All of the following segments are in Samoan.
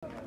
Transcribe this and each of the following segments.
Ya.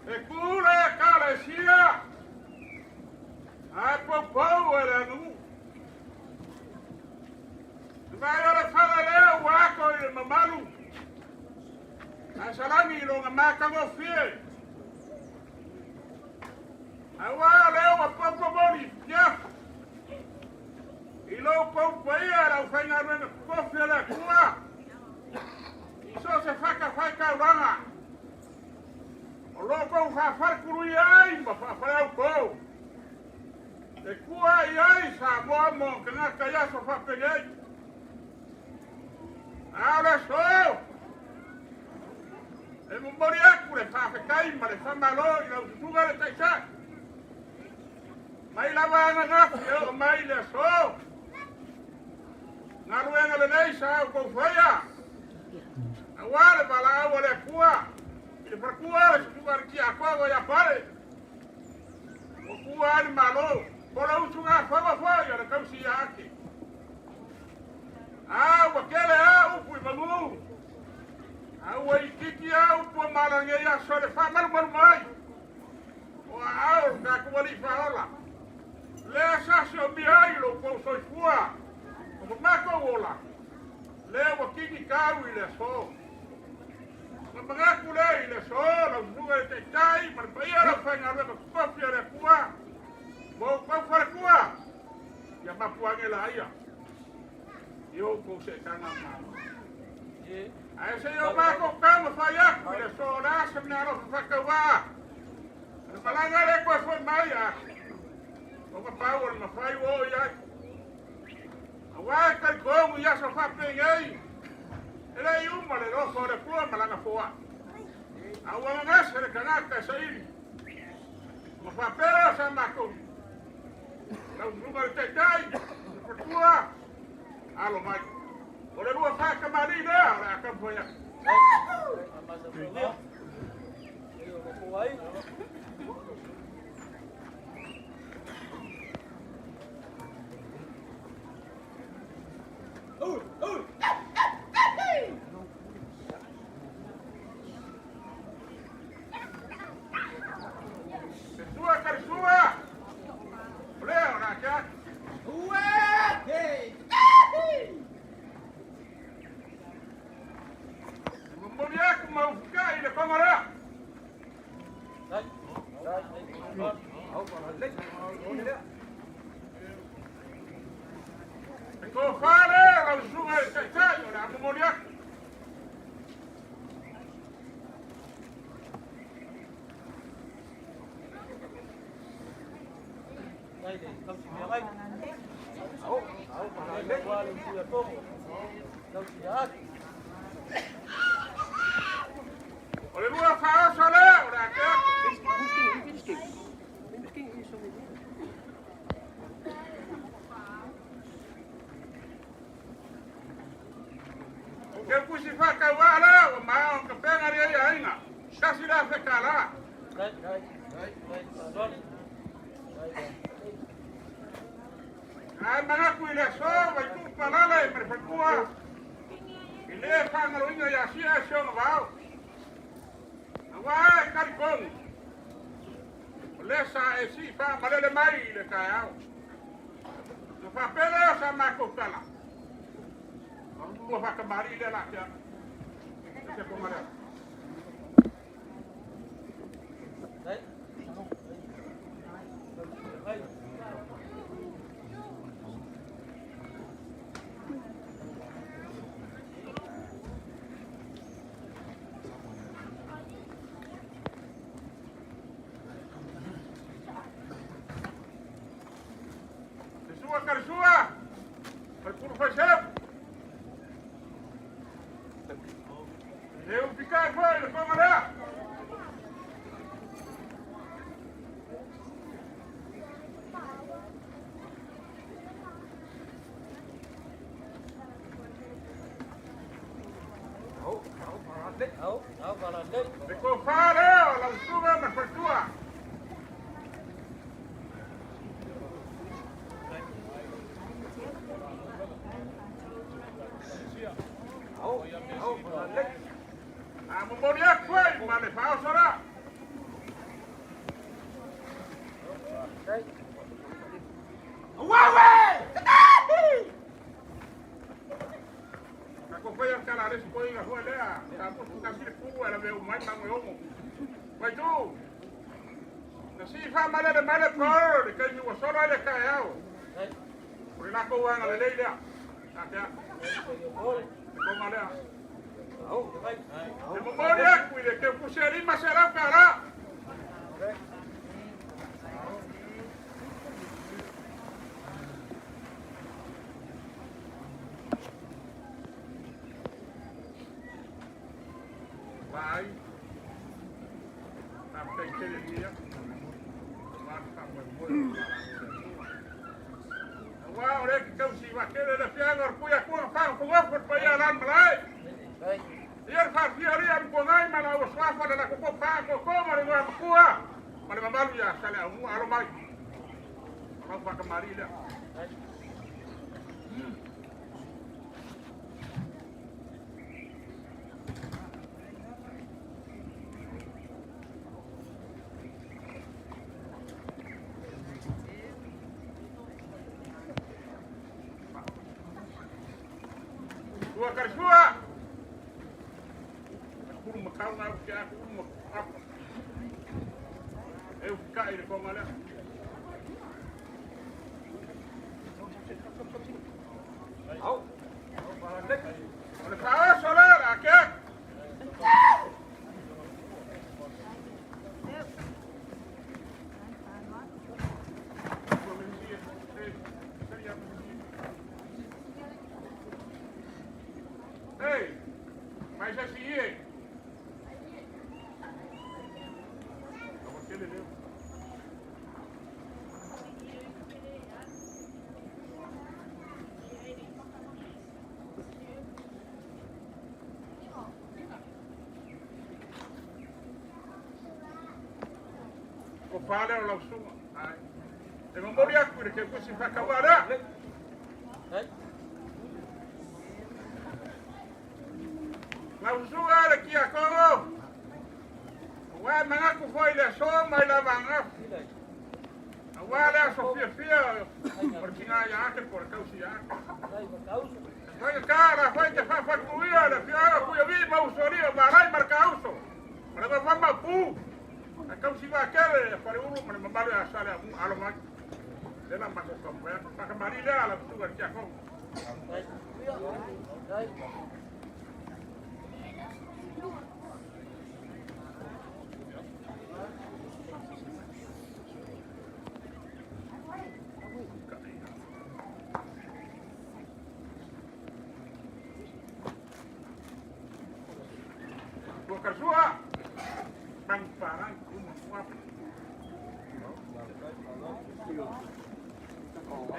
E kule kalesia, ai poupou e le aganuu. Mai o le fale lea ua ako i le mamalu, ae salagi i lona matagofie. Auā lea ua popo moli piafu i lou poupaia e le aufaigaluega totofi a le Atua i so o se fatafaitaulaga o loo tou faafaletuluia ai ma faafaleautou e tua i ai Samoa mo tagata i aso faapenei. A o le aso e momoli atu le faafetai ma le faamalo i lau susuga le Taitai mai lava ananafi e oo mai le aso. Galuega lelei sa outou faia auā le valaau a le Atua i le faletua le susuga le Tiakono ia Pale ua tua ai le Malo po le usugafono foi a le tausi ia Ake. A ua tele a upu i manu, a ua itiiti a upu o malanei aso i le faamalumalu mai o aao o le tatou Alii Faaola. Lea sa siomia ai lo tou soifua o ma matou ola, lea ua kini tau i le aso. Na manatu lea i le aso lau susuga le Taitai ma le paia lau faigaluega totofi a le Atua ma outou faletua ia mapuage laia i outou seetaga malo. Ae se i o matou taumafai atu i le aso o le a se meaalofa faatauvaa. Le malaga le toe foi mai a o ka pau o le mafai ua oo i ai. Auā e talitonu i aso faapenei e le i uma le lofa o le Atua ma lana foaa. A ua gagase le tagata e saili. Ma faapea sa matou lau susuga le Taitai, le faletua, alo mai. O le lua faatamalii lea o le a taumafai atu. Sua karisua, o lea o le a ke atu. E momoli atu ma ufukai i le koga lea. E tofa lea lau susuga i le Taitai o le a momoli atu. O le lua faaoso lea o le a ke atu. Ke pusi whakauā lea ua maa o ka penga ria ia aiga. Kasi la whekala. Ai manatu i le aso vai tuu palale ma le faletua i le faagaloina ia sia e si ona vao. Auā e talitonu o lea sa e sii faamalele mai i le taeao. Na faapea lea sa matou tala. Ua faatamalii lea la te atu. Se konga lea. Sua karisua, Palikulu Faisepu. E ufikai foi le konga lea. Le kofa lea o lau susuga ma le faletua. A momoli atu ai ma le faaoso la. Ka ko fai al kala le siko inga hua lea. Ka musu ka sile ku ala me umai mango e omo. Vai tu. Na si fa male le male paolo le kai mi wasolo le kai au. O le lako wanga le lei lea. A kia. Le konga lea. Le momoli atu i le ke kuse lima se lau kala. Vai. Na fai tele ia. Ma fa mo mo. Wa o le ki kau si wa kele le fianga o kuia kua fa ko wa ko pa ia lan malai. Ia fa fia ri am ko ngai ma la o swa fa la ko ko fa ko ko ma le wa kua. Ma le mamalu ia sale au mu alo mai. Alo fa ka mari le. Tua karisua. Kuru makau ngau ki aku uma aku. Eu kai le konga lea. O le faaoso lea la ke. Ei, mas assim, e aquele leu. Ko fale o lau suga. Ai. E momoli atu i le ke kusi whakawa lea. Lau suga le kia kongo. Wa mangaku foi le so mai la vanga. Wa le aso fia fia. Por tinga ya ake por kausi ya. Vai cara, vai te fa fa kuia le fia kuia vi ma usori ma rai marca uso. Ma le va ma pu. A kausi va kele fare ulu ma ma malu a sale a alo mai. Le la ma ko ka pa ka mari le ala suga kia kongo. Tua karsua. Bang parang uma uma.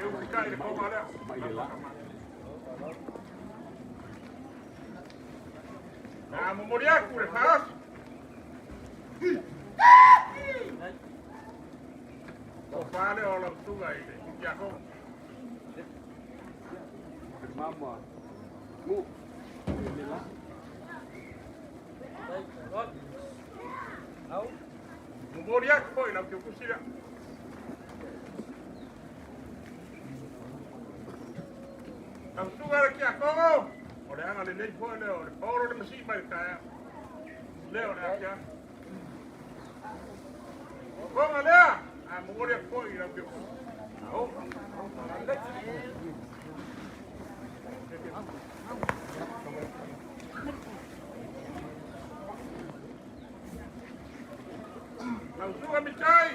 Eu ficar ele como olha. Ah, momoli atu le faaoso. O fale o lau suga i le kia kongo. Mama. Mu. Momoli atu foi lau ke kusila. Lau suga le kia kongo. O le anga le nei foi le o le paolo le masi mai le kaea. Leo le akia. Konga lea. A momoli atu foi lau ke kusila. Lau suga mitai.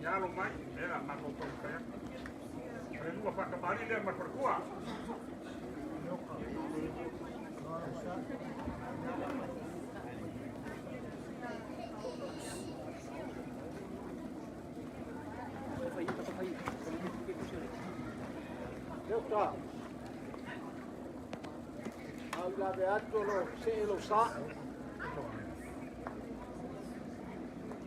Ia lo mai. Ea mako kau kaya. Le lua whakamari lea ma whakua. Leota. Au lave atu o lo see lou sa.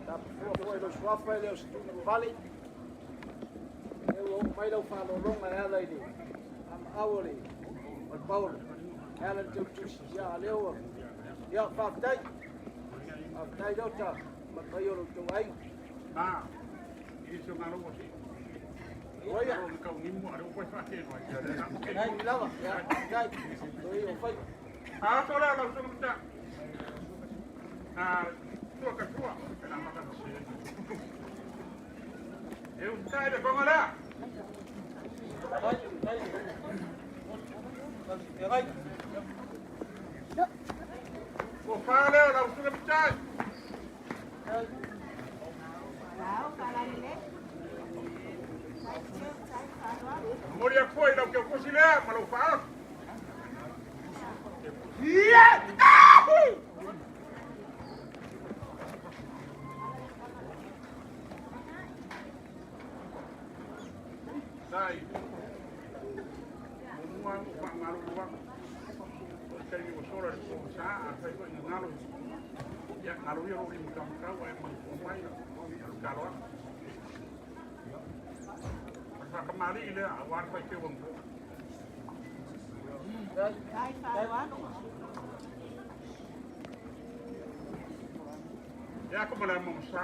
Tapafua foi lou suafa e le o se tulaga vale. E ua oo mai lau faalologa e ala i le amaau o le o le Paolo. E ala i le teutusi. Ia, lea ua. Ia, faafetai. Faafetai Leota ma le paia o lo outou aiga. Ah, isso ngalo mo si. Oia. Ngalo ka unimu are o fa ke no. Nai lava. Ia, faafetai. Toi o fai. Ah, so la la so mta. Ah, tua ka tua. Ela maka se. Eu sai de konga la. Tai, tai. Tai. O fa le la so mta. Tai. Mori a foi la ke ko sile ma lo fa. Sai. Mua mo fa ngalo wa. O te ni o sora ko sa a fai ko ngalo. Ya ngalo yo ri muka muka wa e mai ko mai la. Ka lo. Fa ka mari le a wa fai ke wong. Tai. Ya ko mala mo sa.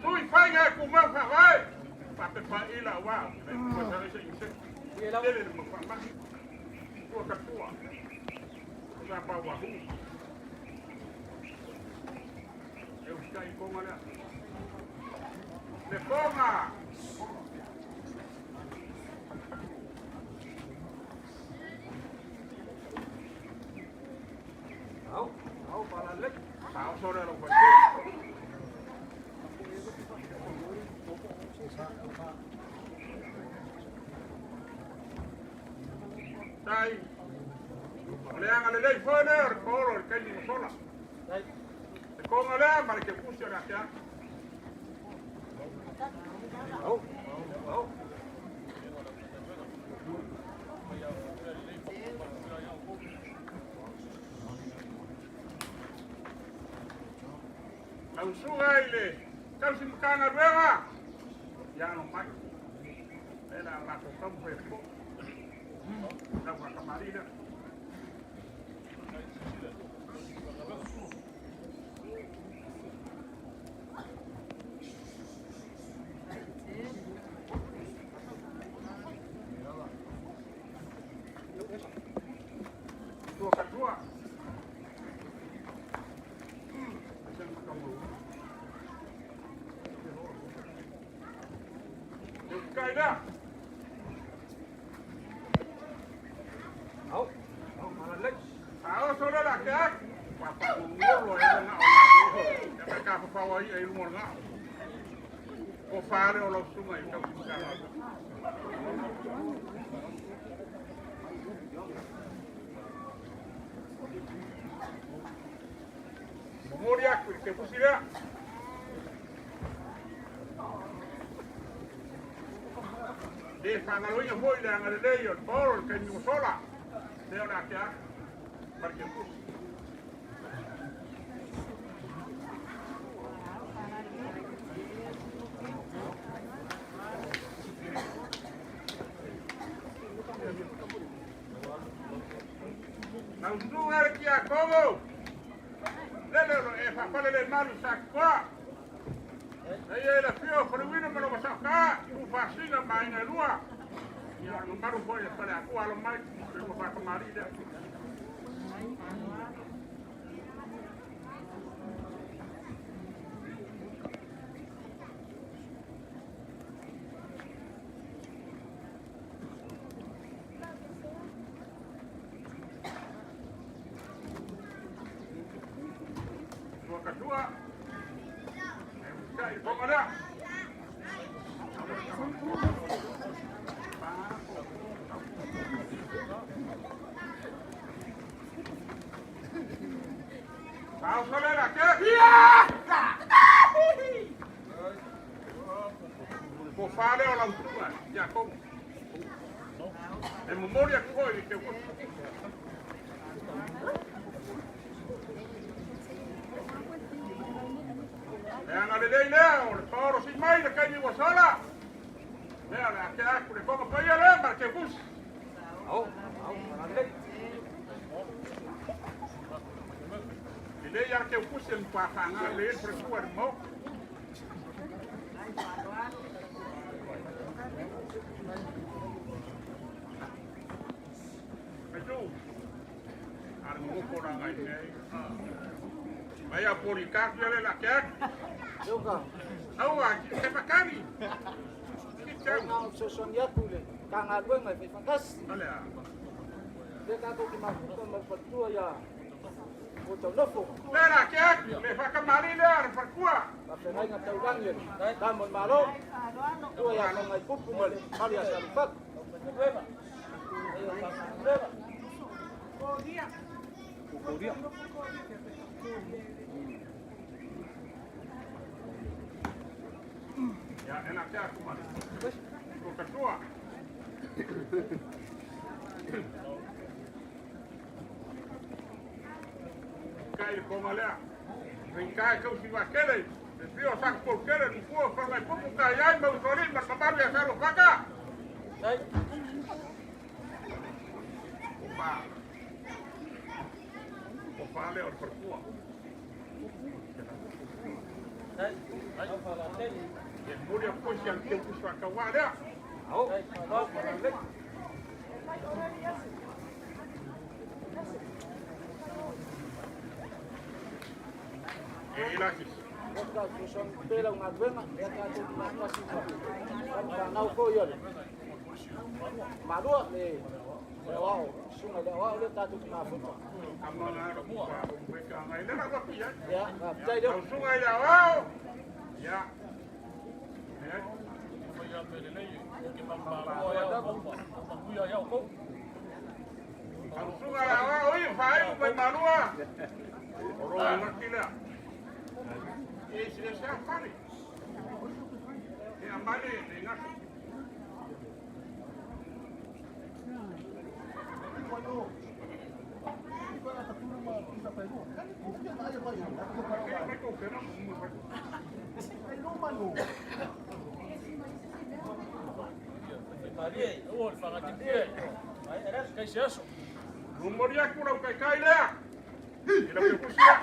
Tui fai nga ku ma fa vai. Fa pe fa ila wa. Ko sa se se. Ia lau. Lele mo fa ma. Tua ka tua. Sa pa wa hu. Eu sai konga le. Le konga. Au, au, palalek. Sa o sore lo fa. Tai. O le anga le lei foi le o ko lo ke ni sola. Tai. Le konga le ma le ke kusi o le akia. Au, au. Au suga i le tausi makanga ruega. Ia no mai. Ela la ko kamu fe ko. La wa kamarina. Tua ka tua. Kaida. Au, au, palalek. Ao sore la ke ak. Pa pa ngolo e nga o nga. Ya ka ka pa wa i e lumo nga. O fare o lo sunga i ka ka. Mori aku ke fusila. De fangaloina foi le anga le lei o le polo le kaimi o sola. Le o le ake ake. Marke fusi. Na usunga le kia kogo. Lele lo e fafale le malu sa kwa. E ia la fio fale wina ma lo sa ka. U fasina ma ina lua. Ia no maru foi le fale aku alo mai. Le mo fa kamari le. Tua ka tua. E uska i konga lea. Sao sole la ke? Ko fale o la utua, ia komo. E momoli atu foi i le teukusi. E agalelei lea o le paolo sii mai le taimi ua sola. Lea o le a tea atu le fofoga paia lea ma le teukusi. Lelei lava le teukusi e matua faaga lelei ai le faletua i le Maota. Aitu, a le nonofo laga i mea ia. Mai a poli kaki ale la ke atu. Leo ka. Aua, se pakani. Ki tau. Na o fesoasoani atu i le Matagaluega e faifaatasi. Ale a. Lea tatou te mafuta ma le faletua ia Puataunofo. Le la ke atu, le whakamari lea le whakua. Faafeagaiga taulagi a le Tama o le Malo, tua ia Fagaipupu ma le mamalu ia Salufatu. Ia, ena te atu male. Ko katua. Kai le konga lea. Ringai kausi wa kele. Le pio sak pol kele ni fua Fagaipupu ka iai ma usoli ma mamalu ia Salufaka. Opa. Opa lea o le whakua. E muri a posi a te kusa ka wā lea. E ilakis. O ka fesoasoani pea lau galuega, lea tatou te mafutasi ma tamafanau foi o le Malua, le aoao, susuga i le aoao lea tatou te mafuta. Amanga ro pa o ka ngai le ra wapi ai. Ia, faafetai leo. Au sunga i le awao. Ia. E. Au sunga i le awao i whai u mai malua. O ro i ngaki lea. E se se a whare. E a male le ngaki. Ke mai ko pena mu whai. Rumori aku rau kai kai lea. I lau ke kusia.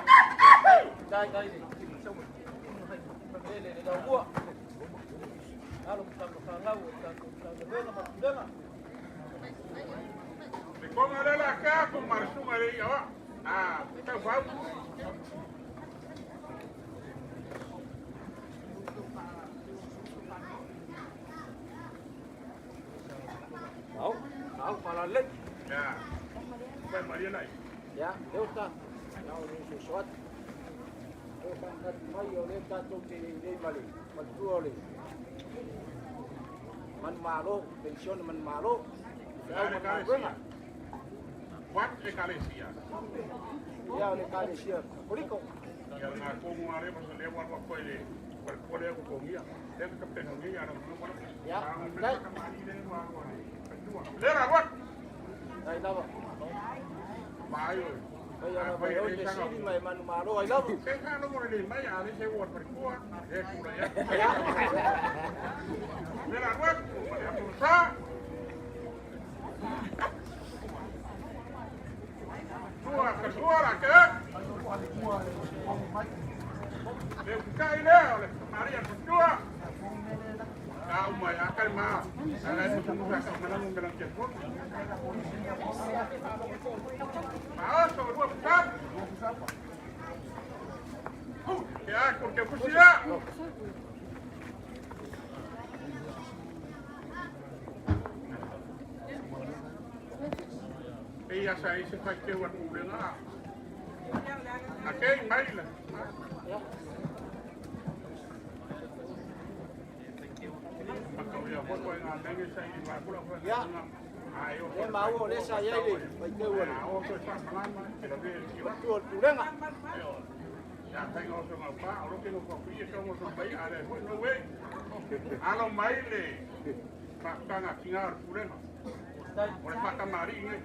Tai le le laumua. Alo ma fanau o tatou Matagaluega ma Pulega. Le konga le la ka ko marasunga le ia wa. Ah, tau fau. Ia. Pai Maria nai. Ia, leo ta. Ia o le fesoasoani. O faamanatu mai o lea tatou te lelei ma le faletua o le manumalo, pensione manumalo. Feau ma galuega. Wat e kalesia. Ia o le Ekalesia Katoliko. Ia ngā kongu a rewa sa lewa wa koe le par kore ko kongia. Le ka peno ngi ara mo mo. Ia, Me tai. ka mari le wa wa. Le ra wa. Tai lava. Mai oi. Ai ana mai o te sili mai manumalo ai lava. Se ka no mo le mai a le se wa par kua. E kura ia. Ia. Le ra wa. Ma le apu sa. Tua ka tua la ke. Le kai le o le Maria ko tua. Ka uma ya ka ma. Ara e tu ka ka ma ngi ke ko. Ma so ru pa. Ke a ko ke kusia. E ia sa i se fa ke wa ku le na. A ke mai le. Ia. Ma ka ia ho ko nga ngi sa i ma ku la fa. Ia. Ai o. Le maua o lea sa iai le faitau a le O ko sa ma ma ke la ve. faletua o le Pulega. Ia tai o so ma pa o ke no ko fi e mo so pai ale ho no we. Alo mai le. Pa ka nga kinga o pulenga. O le whakamari ngai.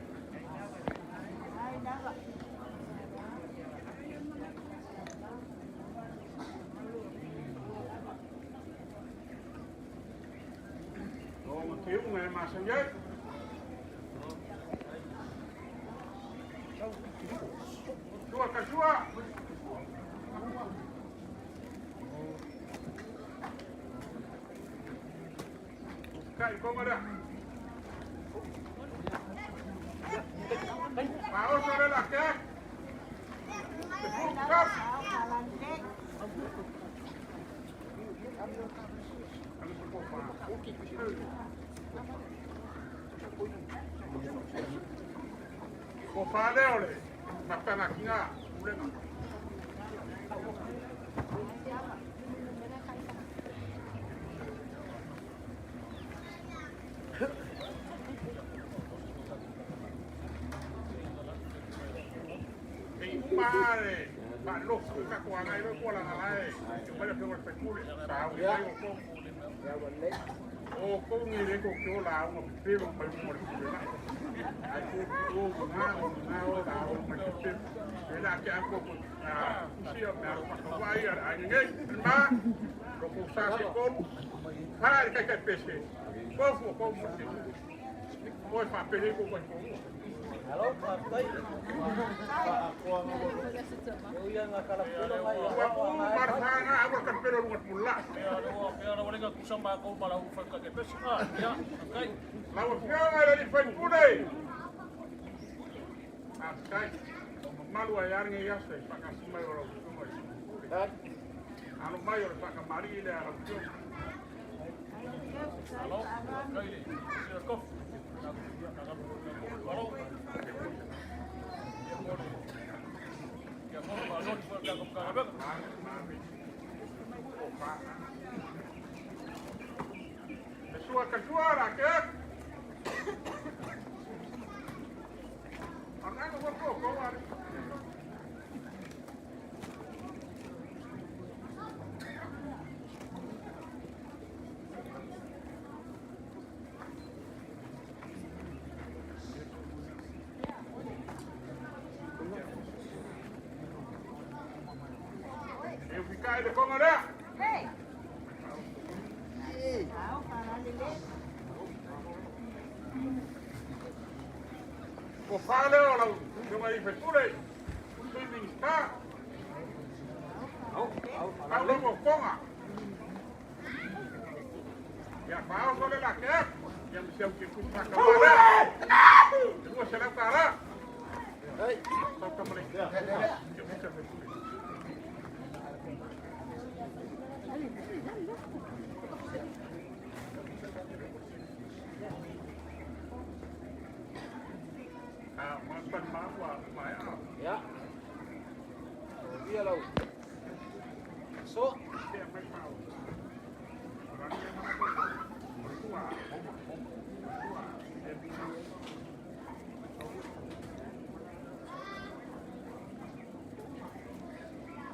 O ma te unga e masangi ai. Sua ka sua. Kai konga rea. Paoso le la ke. Te fuka. Ko whāleo le mapanga ki ngā ulenga. Ei umare, pa loko ka ko angai ro ko la ngai. E wale pe wale pekule. Sa u mai o ko. Ia ua lelei. O ko ngi le ko ko la o pe ro mai mo le pule. Ai ko ko nga o nga o la o mai pe. E la ke a ko ko a si o me aro pa ko vai ai ngai ma ro ko sa se ko. Pa le kai kai pese. Ko fu ko mo se. Ko fa pe ko ko ko. Alo, faafetai. Faakoaga e ui aga kalapelo mai Ua ku marfanga awa ka pelo lunga pula. Lau afioga i le alii faipule. Faafetai. O mamalu ai lava lenei aso i faatasi mai o lau susuga i le faipule. Alo mai o le faakamali'i lea a lau afioga. E sua kasua la ke. Arnanga wa ko ko wa. E fikai le konga lea. Ko whāleo lau afioga i faipule. Sui Minista. Pau lau o konga. Ia whaoso le la ke aku. Ia misi au ke kusi whakawā lea. E lua se lau tālā. Ai. Sau kamale. Ia misi au faipule. Ah, ma pan ma wa ma ya. Ia. Ia lau. So. Te mai pau. Rani e mana ko. Tua. Tua. E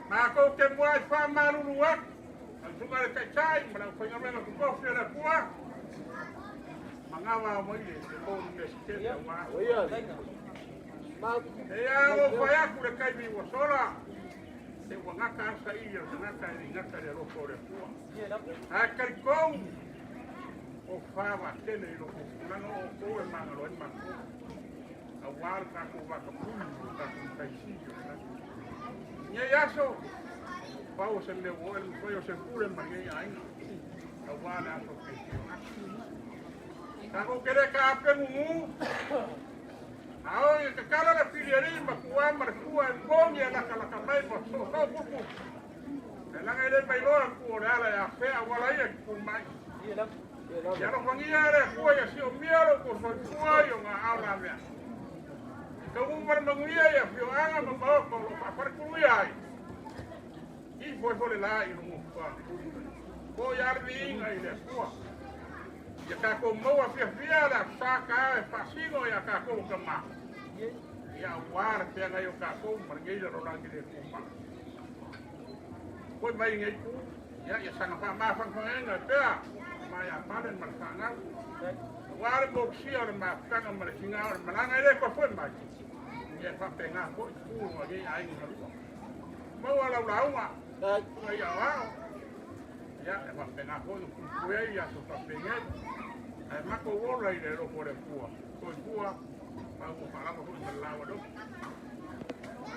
Ma ko te mua i wha maruru atu. Au tunga le taitai, ma lau whainga ku kofi le pua. Mangawa o mai le te kōru me si te te wā. O ia. Ma E ia o whai aku le kaimi ua sola. Te ua ngaka asa i o te ngaka e ngaka le loko o le pua. A karikou o whawa tene i loko kulanga o kou e mangalo e mako. A wāru kako waka puni o kako kaisi o kako. Nei aso, pau se me o el foi o se pule ma nei aina. A wāle aso ke si o aku. Kako kere ka ape ngungu. Ao i ka kala le pili ari ma kua ma le kua e kongi e laka laka mai ma so so pupu. E langa ile mai loa ku o le ala e a whea wala ia ki ku mai. Ia no whangia le kua ia si o miaro ko so kua i o ngā aula mea. Ka umar manguia ia whio anga ma maoko lo whawharekuruia ai. I foi fole la i rungu kua. Ko ia arwi inga i le kua. Ia kako maua fia fia la saka e whasigo ia kako ka ma. Ia wara te anga i o kako marngeira ro langi le kuma. Koi mai ngai ku. Ia ia sanga wha mawhangwhangenga pea. Mai a palen mar whangau. Aua le mokusia o le mafutaga ma le tiga o le malaga e le toe foi mai. Ia e faapena foi tu ma nei aiga na lua. Maua lau lauga, tuga ia o ao. Ia e faapena foi o puipui ai aso faapegai. Ae matou ola i le alofa o le Atua. Soifua ma ua faalava foi ma le laau a le ofi.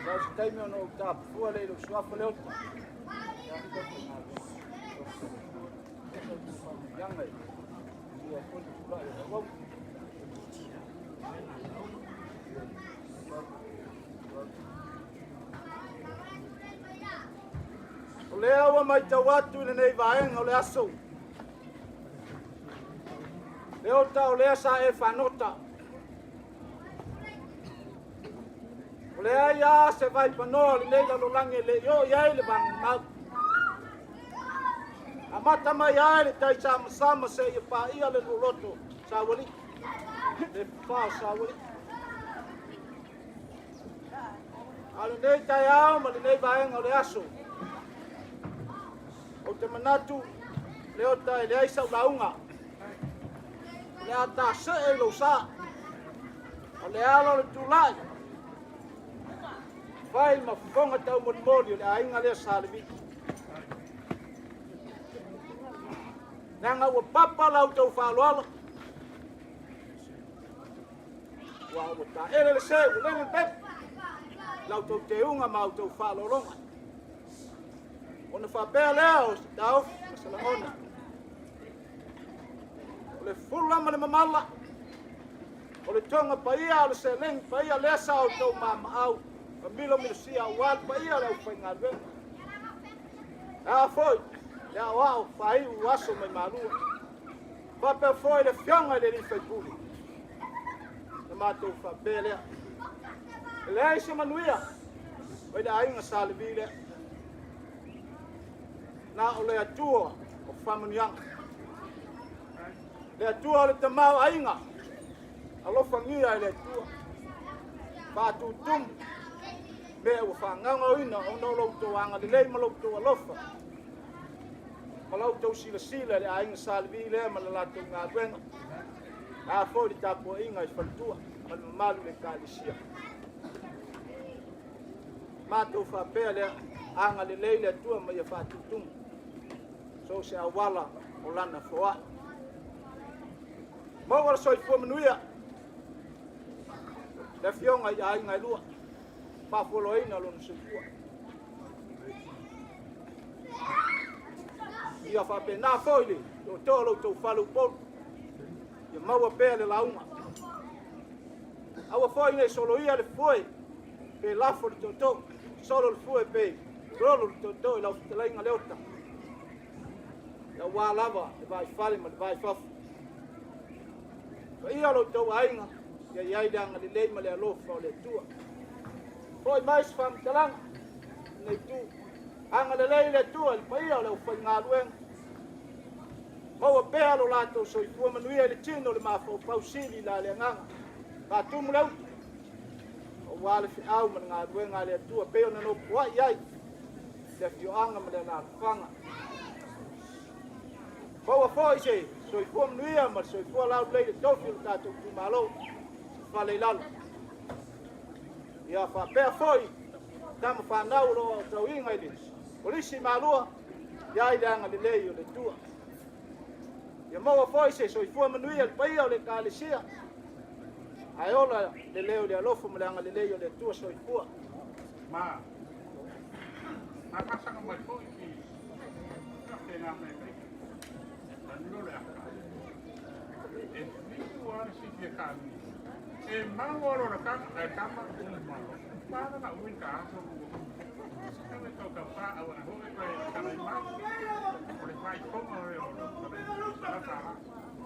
Ia o se taimi ona ou tapafua lea i lou suafa Leota. O lea ua matau atu i lenei vaega o le aso, Leota, o lea sa e fanota. O leai lava se vaipanoa o lenei lalolagi e le i oo i ai le vagomau. Amata mai ai le tai samasama seia paia le loloto saualii, le fafao saualii. A o lenei taeao ma lenei vaega o le aso, ou te manatu, Leota, e leai sau lauga. O le a tasee i lou sa. O le ala o le tulai, fai ma fofoga taumolimoli o le aiga lea sa Levi. Leaga ua papa la outou faaaloalo, ua taele le seu, ua lele le pepe, la outou teuga ma outou faaaloaloga. Ona faapea lea o se taofi ma se lagona. O le fula ma le mamala, o le toga paia, o le seleni paia lea sa outou mamaau ma milomilosia aua le paia o le aufaigaluega. E a foi le aoao faaiu aso mai malua. Faapea foi le afioga i le alii faipule. Na matou faapea lea. E leai se manuia mai le aiga Sa Levi lea. Na o le Atua o faamanuiaga. Le Atua o le tamaoaiga. Alofagia e le Atua. Faatutumu mea ua faagaogaoina ona o lo outou agalelei ma lo outou alofa ma la outou silasila i le aiga Sa Levi lea ma le latou galuega. A foi le tapuaiga i faletua ma le mamalu i le Ekalesia. Matou faapea lea, agalelei le Atua ma ia faatutumu so o se auala o lana foai. Maua le soifua manuia le afioga i aiga e lua, faafualoina lona soifua. Ia faapena foi le tootoo o lo outou fale Upolu, ia maua pea le lauga. Aua foi ne i soloia le foe pe lafo le tootoo, solo le foe pe lolo le tootoo i lau fetalaiga Leota. Aua lava le vaifale ma le vaifafo. Paia o lo outou aiga, ia i ai le agalelei ma le alofa o le Atua. Foi mai se faamatalaga lenei itu. Agalelei le Atua i le paia o le aufaigaluega. Maua pea lo latou soifua manuia i le tino o le mafaufau sili la le agaga. Faatumu le utu, aua le feau ma le galuega a le Atua pei ona nofoai ai le afioaga ma le alaalafaga. Maua foi se soifua manuia ma le soifua laulelei i le tofi o le tatou itumalo fale i lalo. Ia faapea foi tama fanau o lo o aotauina i le polisi Malua, ia i le agalelei o le Atua. Ia maua foi se soifua manuia i le paia o le Ekalesia, ae ola le leo i le alofa ma le agalelei o le Atua. Soifua. Ma faasaga mai foi ki faapena mai kai. Tanilo le aka. E fiu a le sisi e kaami. E maua lo le kama, e kama umi malo. Para na umi ka aso lu. Kame tau tau pa au na hoi koe kalai mai. O le whai konga o le o le tala.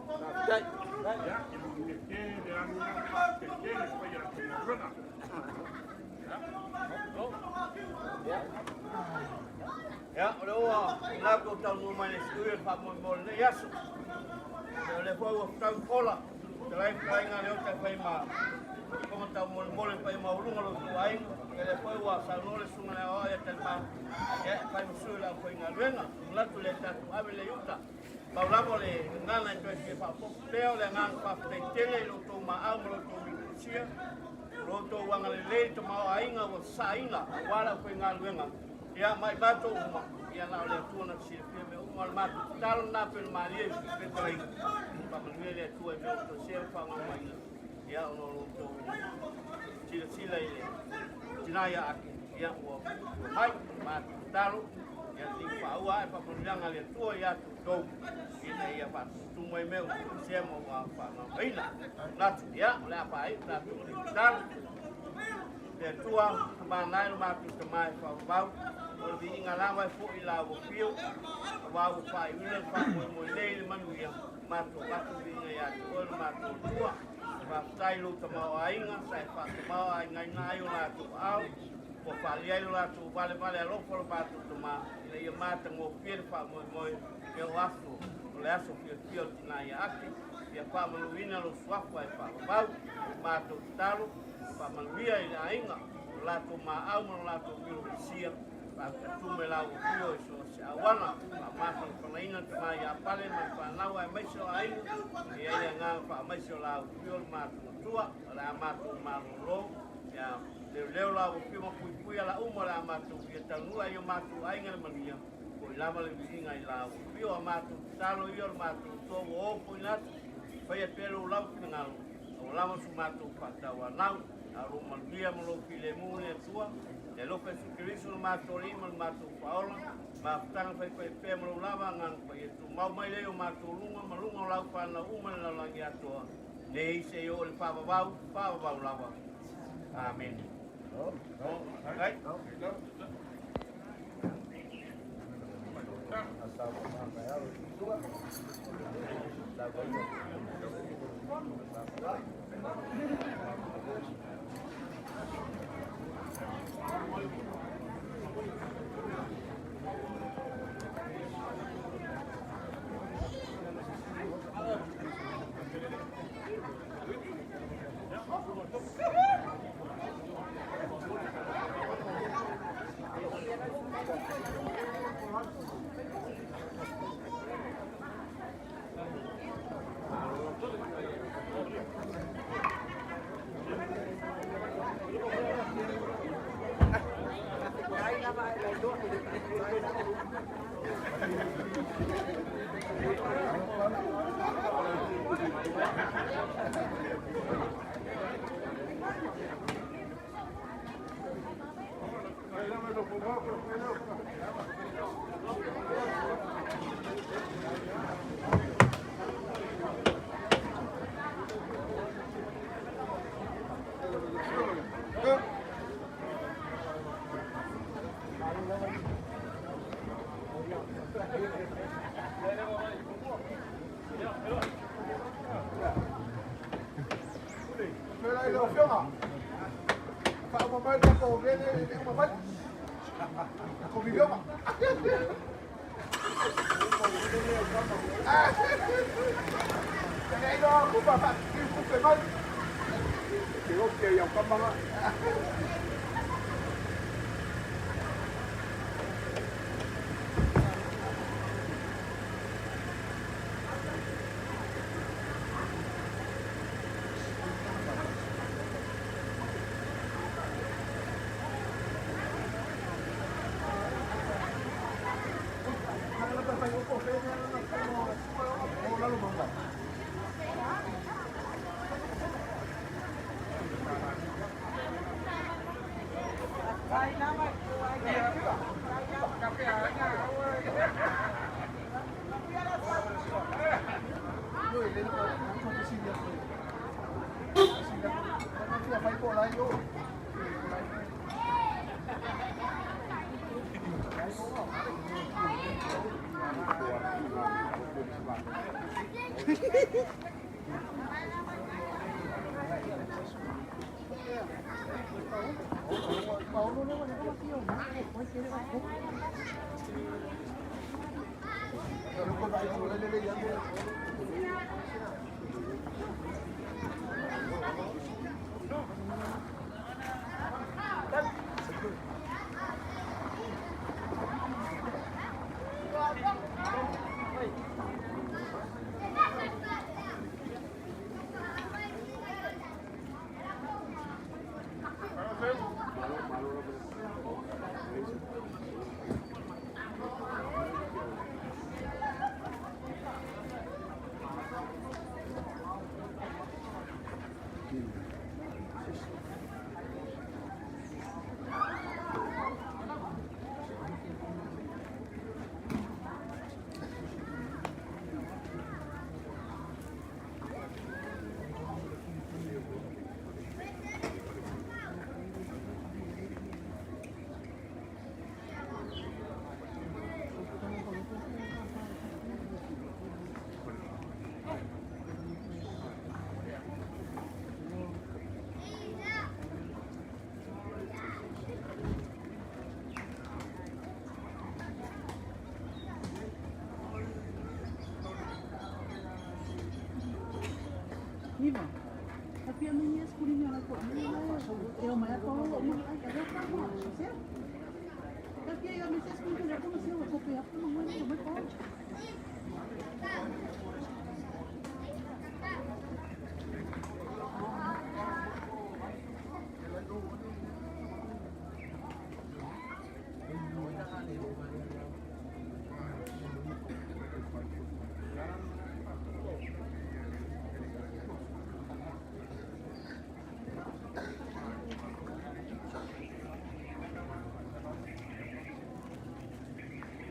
Faafetai. Ia, e manuia tele anu te tele pai a te galuega. Ia, o lea ua latou taunuu mai le siui o le faamoemoe o lenei aso. Ia, o lea foi ua fetau fola. Fetalai, fetalaiga a Leota e fai ma fofoga taumolemole i le paia maualuga o lo outou aiga. Ia lea foi ua saunoa le susuga i le Aoao ia Talimalo, ia e fai ma sui o le aufaigaluega. Manatu lea tatou ave lea i uta. Pau lava o le gagana e toe fia faaopoopo pea o le agaga faafetai tele i lo outou maau ma lo outou lipisia, lo outou agalelei i le tamaoaiga ua sasaaina aua le aufaigaluega. Ia ma i matou uma, ia na o le Atua na te silafia mea uma. O le matou tatalo lena pei ona malie i fetalaiga, faamanuia le Atua i mea ua toesea ma faamaumaina, ia ona o lo outou silasila i le tina ia Ake, ia ua mai matou tatalo, ia liu faaua ae faamanuiaga a le Atua ia te outou, ina ia faatumutumu ai mea ua toesea ma ua faamaumaina. Manatu, ia o le a faaiu tatou tatalo. Le Atua, mana e lo matou Tama e faavavau, o le viiga lava e foi i lau afio, aua ua faaiuina le faamoemoe nei i le manuia, matou avatu le viiga ia te oe lo matou Atua. Faafetai i lou tamaoaiga sa e faatamaoaigaina ai o latou aao, ua faaalia ai lo latou valevale alofa lo matou Tama, ina ia matagofie le faamoemoe e o aso, o le aso fiafia o le tina ia Ake, ia faamanuina lou suafa e faavavau, matou tatalo, faamanuia i le aiga, lo latou maau ma lo latou milofisia, faatatume lau afio i so o se auala, faamafanafanaina tama ia Pale ma le fanau aemaise o aiga, e i ai le agaga faamaise o lau afio le matou Atua, o le a matou malolo, ia leoleo lau afio ma puipuia la uma o le a matou fia taunuu ai o matou aiga le manuia, foi lava le viiga i lau afio, a matou tatalo ia o le matou Atua ua o foina atu, faia pea lou lava finagalo, aua lava so matou faatauanau, a o lou manuia ma lou filemu le Atua, le alofa Iesu Keriso le matou Alii ma le matou Faaola, mafutaga faifaipea ma lou lava agaga paia tumau mai lea i o matou luga ma luga o lau fanau uma i le lalolagi atoa, nei seia oo i le faavavau, faavavau lava. Amene.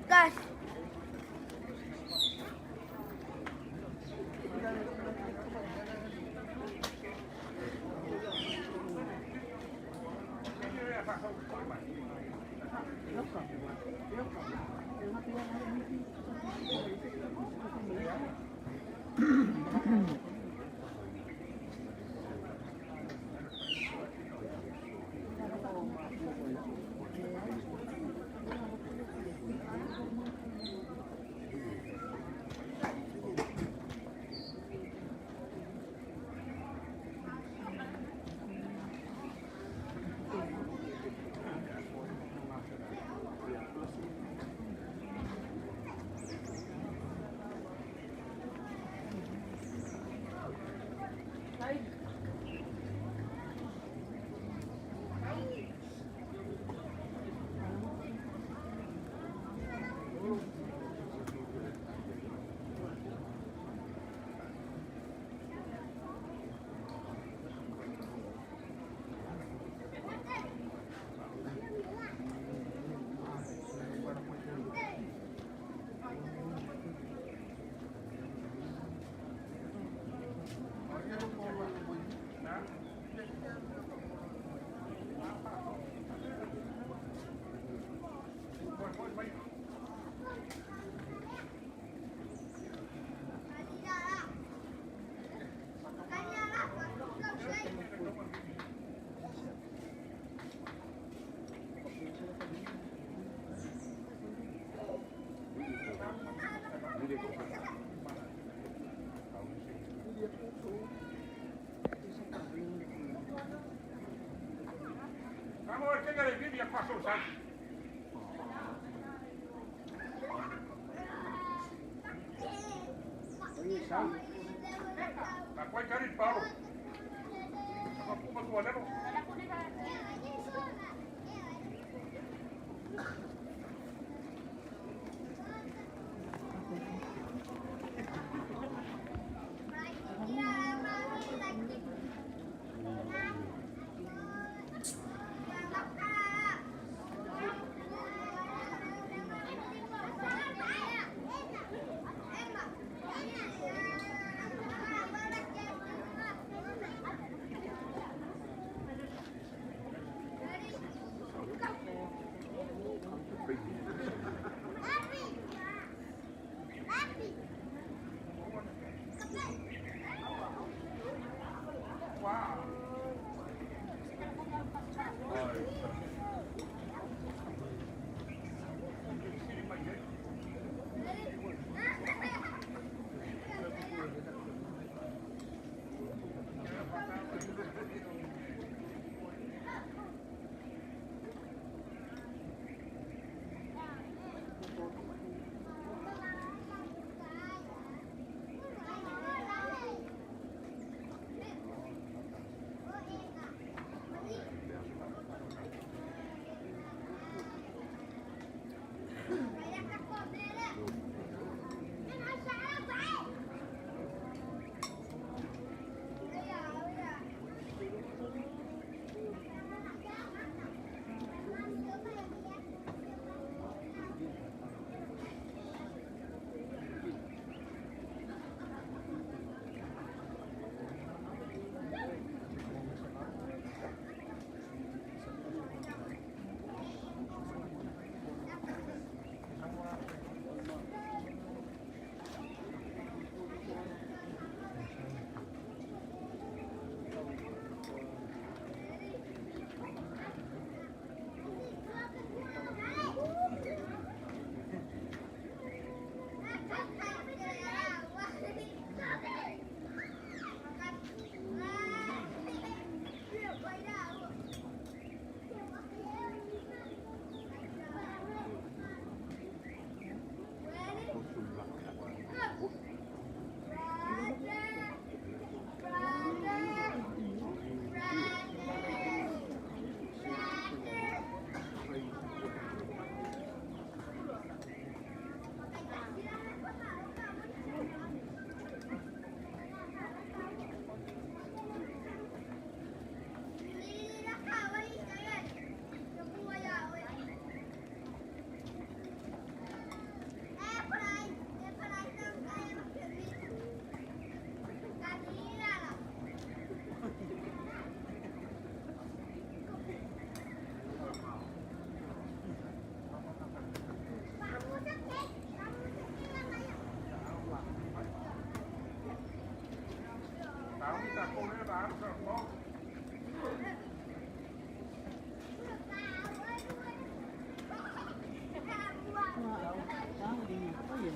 Gas.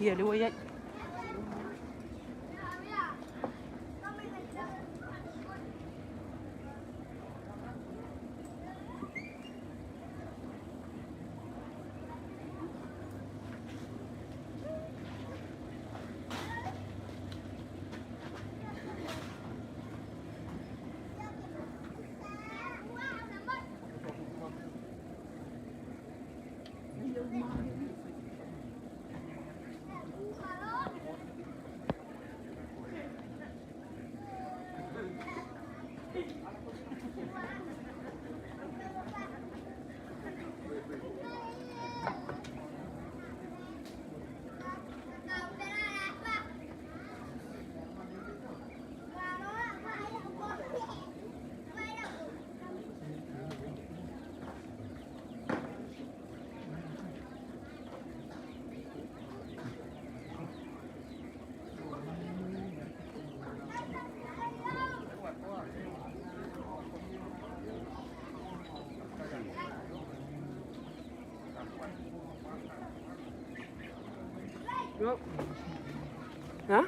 Ia lea ua i ai. Ha?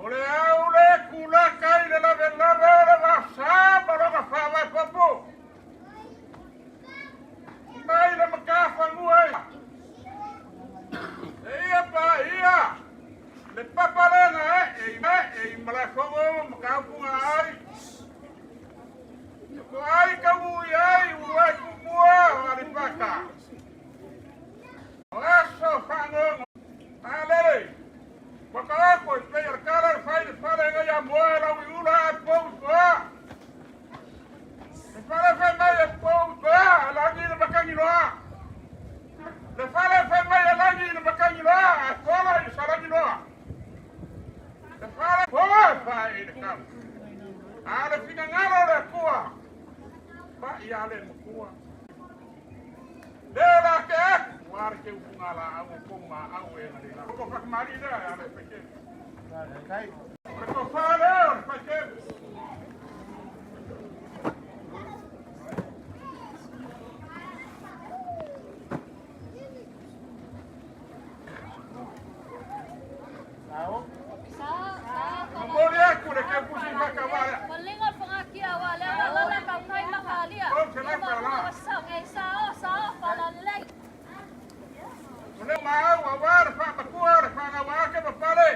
O le au le kulaka i le lavelave o le vasa ma lona faavaepopo. Mai le matafanua i. E ia paia le papalega e e i malaefono ma mataupuga ai. Ko ai kaui ai uluai tumua o Aleipata. O aso faanono. Alele. Whakaako i pei a le kala le fai le fale ngai a moa e lau i ula a pou i toa. Le fale fai mai e pou i toa a langi le makangi loa. Le fale fai mai e langi le makangi loa a fola i le salangi loa. Le fale fola e fai i le kau. A le finagalo le Atua. Pa i a le makua. Le la ke aku. Ua le ke upunga la au o kou ma au e na le la. Ko whakamari lea a le whaike. O le kofā lea o le whaike. Momoli aku le keupusi whakawalea. O lea maau aua le faamakua le faagauaake ma pale.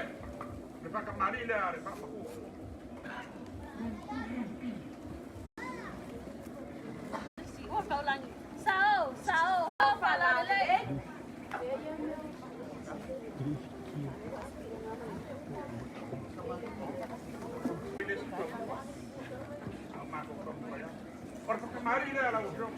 Le whakamali lea le faamakua. O le whakamali lea lau afioga.